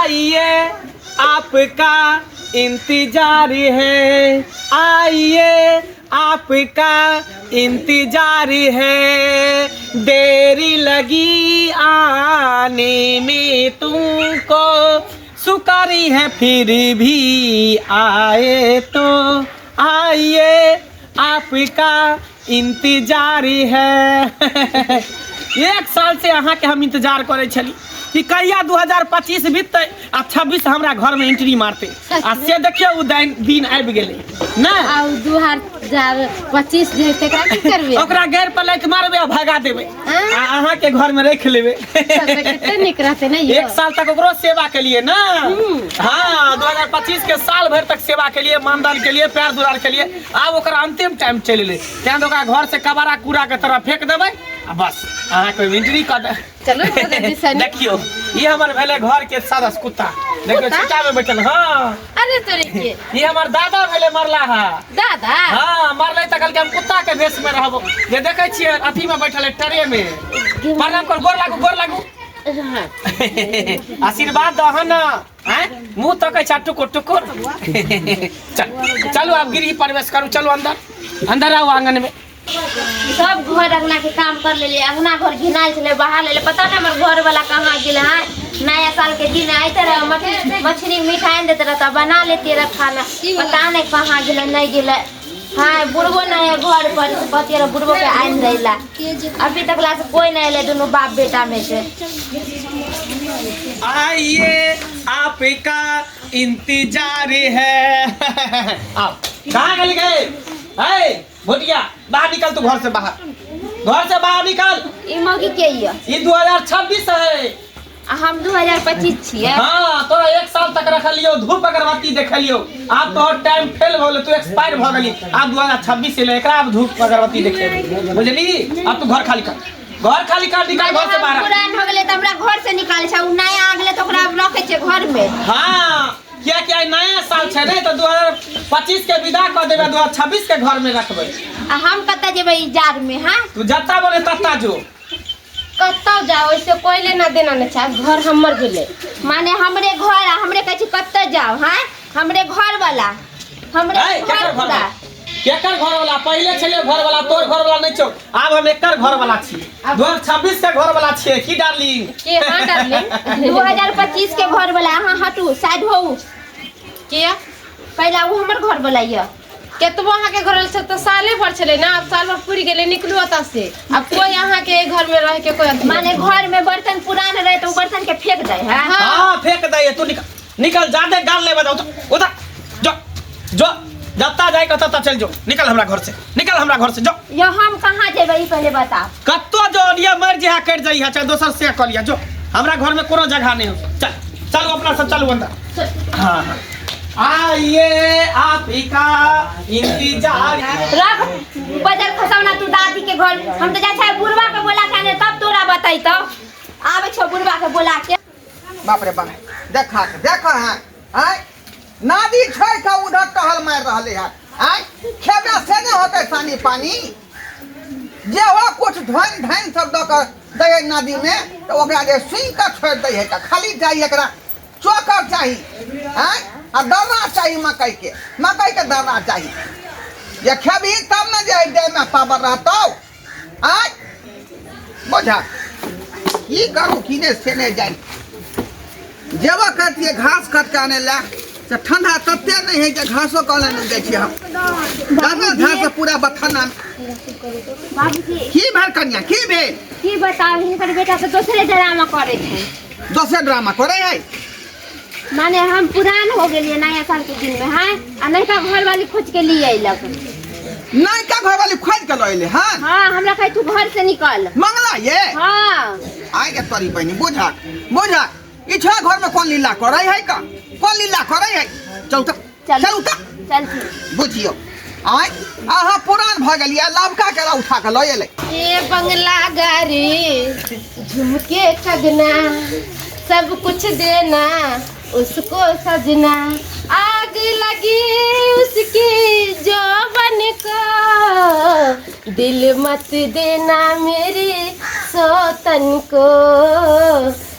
आइए आपका इंतजार है, आइए आपका इंतजार है, देरी लगी आने में तुमको, सुकारी है फिर भी आए तो, आइए आपका इंतजार है। एक साल से अहाँ के हम इंतजार करे छली कि कहिया 2025 बीतते आ 26 हमरा घर में एंट्री मारते, आ से देखियो उ दिन आबि गेलै ना। आ उ 2025 जे तेकरा की करबै? ओकरा गैर पर लाइट मारबै आ भगा देबै आँ? आ अहाँ के घर में रख लेबै। तब तऽ कते नीक रहतै ने यौ? एक साल तक ओकरो सेवा के लिए ना। हाँ, 2025 के साल भर तक सेवा के लिए, मानदान के लिए, प्यार दुलार के लिए। आब ओकर अंतिम टाइम चलि एलै, तें तऽ ओकरा घर से कबाड़ा कूड़ा के तरह फेंक देबै आ बस अहाँके एंट्री कऽ दे। चलू बहुत दिसन। देखियौ ई हमर भेलै घर के सदस्य कुत्ता, देखियौ कुत्ता? छिट्टा में बैठल। हाँ अरे तोरे के ई हमर दादा भेलै मरला हा। दादा? हाँ मरलै तऽ कहलकै हम कुत्ता के भेष में रहबो, जे देखै छियै अथी में बैठल है टरे में। प्रणाम कर, गोर लागू, गोर लागू। हाँ। आशीर्वाद दह न, आँय मुँह तकै छै टुकुर टुकुर। चल चलू आब गृह प्रवेश करू, चलू अंदर, अंदर आउ आंगन में। सब घर अंगना के काम कर लेलियै, अंगना घर घिनायल छलै, बाहर लेलियै, पता नहि हमर घर वाला कहाँ गेल है। नया साल के दिन आइते रहे, मछली मिठाई आनि देते रहे तऽ बना लेतियै रहे खाना, पता नहि कहाँ गेलै नहि गेलै। हाँ बुढ़बो नहि है घर पर, कहतियै रहे बुढ़बो के आनि दै ला, अभी तक ला से कोई नहि एलै दुनू बाप बेटा में से। आइए आपका इंतजार है। आओ कहाँ गल गए? है भोटिया बाहर निकल तू घर से बाहर, घर से बाहर निकल। ई मौगी के ये? ई 2026 है आ हम 2025 छियै। हाँ तोरा एक साल तक रखलियो, धूप अगरबत्ती देखलियो, आब तोहर टाइम फेल भऽ गेलै, तू एक्सपायर भऽ गेली। आब 2026 एलै, एकरा आब धूप अगरबत्ती देखेबै, बुझली? आब तू घर खाली कर, घर खाली कर, निकल घर से बाहर। पुरान हो गेलै तऽ हमरा घर से निकालै छै, उ नया आ गेलै तऽ ओकरा आब रखै छै घर में। हाँ कियाकि आइ नया साल छै ने, तऽ 2025 के विदा कऽ देबै, 2026 के घर में रखबै। आ हम कतऽ जेबै ई जाड़ में? हाँ तू जत्ता बोले तत्ता जो। कतौ जाओ, ऐसे कोई लेना देना नहीं छै, घर हमर भेलै। माने हमरे घर आ हमरे कहै छी कतऽ जाओ? हाँ हमरे घर वाला, हमरे ऐ, घर केकर घर पूरा। वाला? केकर घर वाला? पहिले छलै घर वाला, तोर घर वाला नहीं छौ, आब हम एकर घर वाला छी, 2026 के घर वाला छियै की डार्लिंग? के हाँ डार्लिंग। 2025 के घर वाला। अहाँ हटू, साइड होउ। किया? पहला वो हमर घर वाला यऽ। केतबो अहाँके घर छै तऽ साले भर छलै ने, आब साल भर पुरि गेलै, निकलू ओतऽ से। आब कोई अहाँके घर में रह के कोई अथी माने घर में बर्तन पुरान रहे तो बर्तन के फेंक दे है। हाँ फेंक दे, तू निकल, निकल, जादे गाल ले बजाओ तो उधर जो, जो जत्ता जाए के तत्ता चल जो, निकल हमरा घर से, निकल हमरा घर से जो। यो हम कहाँ जेबै ई पहले बताओ। कत्तो जो लिया मर जे कट जाई है, चाहे दोसर से कर लिया जो, हमरा घर में कोनो जगह नहीं हो। चल चलो अपना सब चलू अंदर। हाँ हाँ आइए आपका इंतजार। रख बजर खसौना तू दादी के घर, हम तो जाइ छै बुढ़वा के बोला के आने तब तोरा बतैतौ। आबै छौ बुढ़वा के बोला के। बाप रे बाप, देखा देखा है आय नदी छोड़ के उधर टहल मार रहले है आय, खेबे से नहीं होते सानी पानी, जे हो कुछ धन धन सब दऽ के दै नदी में तो ओकरा जे सुनि के छोड़ दै है, खाली चाही एकरा चोकर चाही आय, आ दर्रा चाही मकई के, मकई के दर्रा चाही, जे खेबही तब ने जे देह में पावर रहतौ आय। बुझा की करू की नहि से नहि जानि, जेबो करतियै घास काट के आनै लए से ठंडा तते नहि है जे घासो के आनै नहि जाइ छियै हम, जाना घास पूरा बथाना। बाबूजी की भेल कन्या, की भेल? की बताउ, हिनकर बेटा से दोसरे ड्रामा करे छै। दोसरे ड्रामा करे है? माने हम पुरान हो गेलियै नया साल के दिन में। हाँ आ नयका घर वाली खोज के लिए अयलक। नयका घर वाली खोज के लऽ एलै हन? हाँ हमरा कहे तू घर से निकल। मंगला ये? हाँ। आइ के तोरी बहिनी बुझा बुझा ई छह घर में कौन लीला करे है का, कौन लीला करे है? चल त चल। चल त चल ठीक। बुझियो आइ अहाँ पुरान भऽ गेलियै, लवका केरा उठा के लऽ एलै। ये बंगला गाड़ी झुमके कगना, सब कुछ देना उसको सजना, आग लगी उसकी जौवन को, दिल मत देना मेरी सौतन को,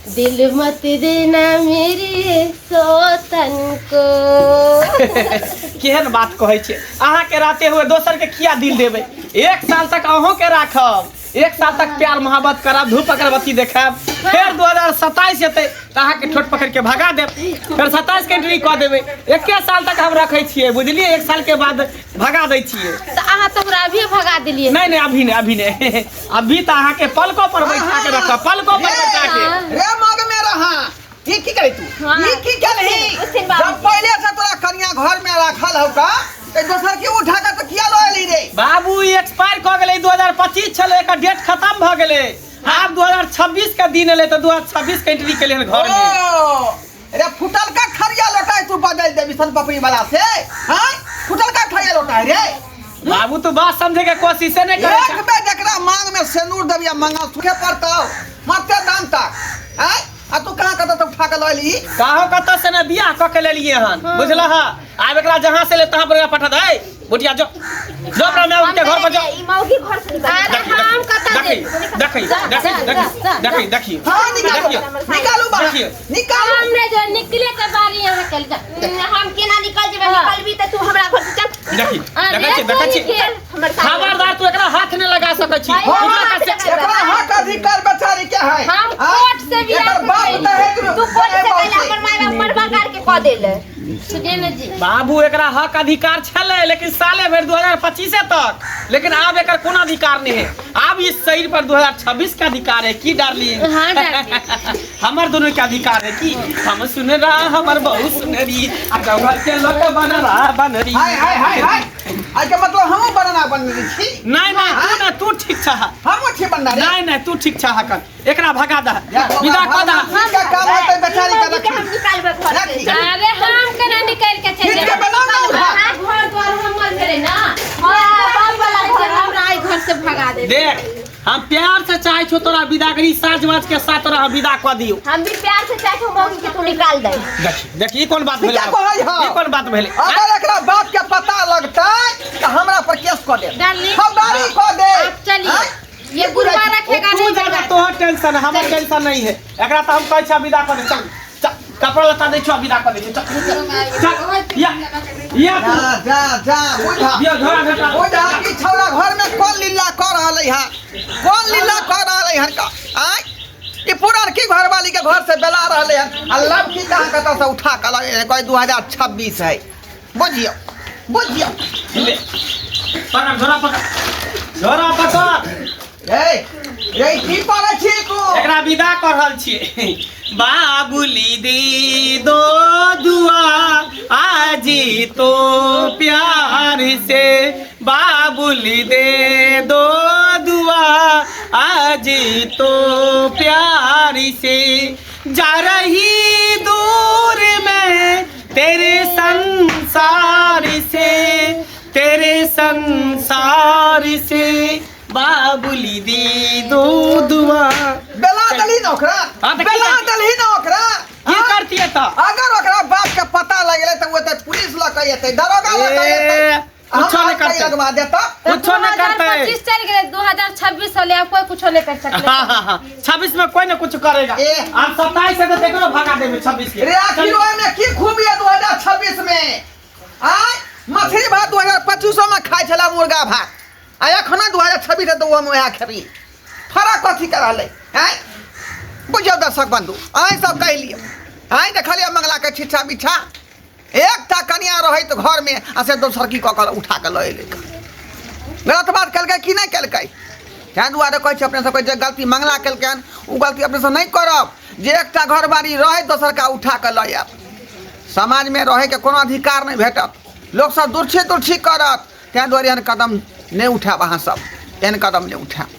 दिल मत देना मेरे सौतन को। केहन बात कहै छियै, अहाँके रहते हुए दोसर के किया दिल देबै? एक साल तक अहूँ के राखब, एक साल तक प्यार मोहब्बत करब, धूप अगरबत्ती देखायब, फेर 2027 एतै तऽ अहाँके ठोट पकड़ि के भगा देब, फेर 27 के एंट्री कऽ देबै। एके साल तक हम रखै छियै, बुझलियै? एक साल के बाद भगा दै छियै। तऽ अहाँ तऽ हमरा अभिये भगा देलियै। नहीं नहीं, अभी नहीं, अभी नहीं, अभी तऽ अहाँके पलको पर बैठा के रखब, पलको पर बैठा के। रे मग में रहा, ई की करे तू? हाँ। ई की केलही? उस दिन बाबूजी। जब पहले से तोरा कनिया घर में राखल हौ का ते दोसर के उठा के तो किया लऽ एली रे? बाबू, ई एक्सपायर कऽ गेलै। 2025 छलै, एकर डेट खत्म भऽ गेलै। आब 2026 के दिन एलै तऽ 2026 के एंट्री केलियै हन घर में। ओ रे फुटल का खरिया लोटाय तू बदल देबी सन पपड़ी वाला से? हां, फुटल का खरिया लोटाय रे। बाबू, तू बात समझे के कोशिशे नहीं करे। एक बेर जकरा मांग में सिंदूर देबी आ मंगल सूखे पड़तौ मरते दम तक। आय आ तू कहाँ कतऽ तक उठा के लऽ एली? कहो कतऽ से ने बियाह कऽ के लेलियै हन, बुझलह? आब एकरा जहाँ से ले तहाँ पर एकरा पठा दे। बुटिया, जो जो अपना माय के घर पर जो। ई मौगी घर से निकल। अरे हम कतऽ देखी जेबै? देखी देखी देखी देखी देखी। हाँ, निकालू। देखियौ। निकालू बाहर। देखियौ। निकालू। हम नहीं जो निकले के बारी यहाँ के जा। हम केना निकल जेबै? निकलबी तऽ तू हमरा घर से चल। देखी। अरे देखै छी, देखै छी। कोनी के हमर सामने। खबरदार, तू एकरा हाथ नहीं लगा सकै छी। हाँ, एकरा हाथ से- लगा- एकरा हक अधिकार बेचारी के है। हम आँय? कोर्ट से भी एकर बाप तऽ है। तू कोर्ट से कैला? हमर माय बाप मरबा गार के कऽ देले। सुनिए ने जी। बाबू, एकरा हक अधिकार छलै, लेकिन साले भरि 2025 तक, लेकिन आब एकर कोनो अधिकार नहीं है। आब इस शरीर पर 2026 का अधिकार है की डार्लिंग? हाँ डार्लिंग। हमर दोनों के अधिकार है की हम सुन रहा हमर बहु सुनरी आ घर के लोग बन रहा बनरी। हाय हाय हाय हाय, आइ के मतलब हमहूँ बनना बन छी? नहीं नहीं, तू ना, तू ठीक छह। हमहूँ छी बनना रे? नहीं नहीं, तू ठीक छह। हकन एकरा भगा दह, विदा कऽ दह। का काम होतै बेचारी के? मौगी के हम रखी निकालबै घर से। रखी। अरे हम केना निकल के चलि खींच के जेबै? बनाउ ना उठा। घर द्वार हमर भेलै ना। हाँ, बाप वाला घर। हमरा एहि घर से भगा दे। देख, हम प्यार से चाहे छो तोरा विदागरी साज वाज के साथ तोरा हम विदा कऽ दियौ। हम भी प्यार से चाहे मौगी के तू निकाल दे। देखी देखी, ई कोन बात भेलै? ठीके कहै हौ। ई कोन बात भेलै? अगर एकरा बाप के पता लगतै तऽ हमरा पर केस कऽ देत। डार्लिंग, फौजदारी कऽ दे। आप चलिए। आँय? ये बुढ़वा रखेगा तू नहीं ज्यादा भगा। तोहर टेंशन है, हमर टेंशन नहीं है। एकरा तऽ हम कहै छियै विदा कऽ दे। चल चल, कपड़ा लत्ता दै छियौ, विदा कऽ दै छियौ। चल चल, या या तू। जा जा जा, बुझा। बिया झोरा झटा। बुझा कि छौड़ा घर में कौन लीला कऽ रहलै हँ, कौन लीला कऽ रहलै हन का? आँय, ई पुरनकी घरवाली के घर से बेला रहलै हन आ लड़की कहाँ कतऽ से उठा कऽ लगे कहै 2026 है। बुझियौ बुझियौ। ले पकड़ झोरा, पकड़ झोरा पकड़। ए रे, की करै छी तू? एकरा विदा कऽ रहल छियै। बाबुली दी दो दुआ आजी तो प्यार से, बाबुली दे दो दुआ आजी तो प्यार से, जा रही दूर में तेरे संसार से, तेरे संसार से, बाबुली दी दो दुआ। बेला दलही ने ओकरा। हाँ, तऽ की बेला करती? दलही ने ओकरा। की करतियै तऽ? अगर ओकरा बाप के पता लगलै तऽ ओ तऽ पुलिस लऽ के एतै, दरोगा लऽ के एतै। ए, कुछो हमरा नहि करतै। लगवा देता। कुछो नहीं करतै। 2025 चल गए, 2026 होले, अब कोई कुछो नहीं कर सकले। हाँ हाँ हाँ, 26 में कोई ना कुछ करेगा। ए। अब 27 से तो देखो भगा देबे 26 के। रे आखिर ओहिमे की खूबी है 2026 में? आय, मछली भात 2025 में खाइ छला मुर्गा भात आ एखनो 2026 है तऽ ओहोमे वएह खेबी, फरक कथी के रहलै? आँय, बुझियौ दर्शक बंधु, अहीं सब कहि लियौ। आँय, देखलियै मंगला के छिछा बिछा? एकटा कनिया रहैत घरमे आ से दोसर की कऽ कऽ उठा कऽ लऽ एलै। गलत बात केलकै कि नहि केलकै? ताहि दुआरे कहै छी अपने सबके, जे गलती मंगला केलकै हन ओ गलती अपने सब नहि करब, जे एकटा घरवाली रहै दोसरका उठा कऽ लऽ आयब। समाजमे रहैके कोनो अधिकार नहि भेटत, लोकसब दुर्छी दुर्छी करत। ताहि दुआरे एहन कदम नहि उठायब अहाँसब, एहन कदम नहि उठायब।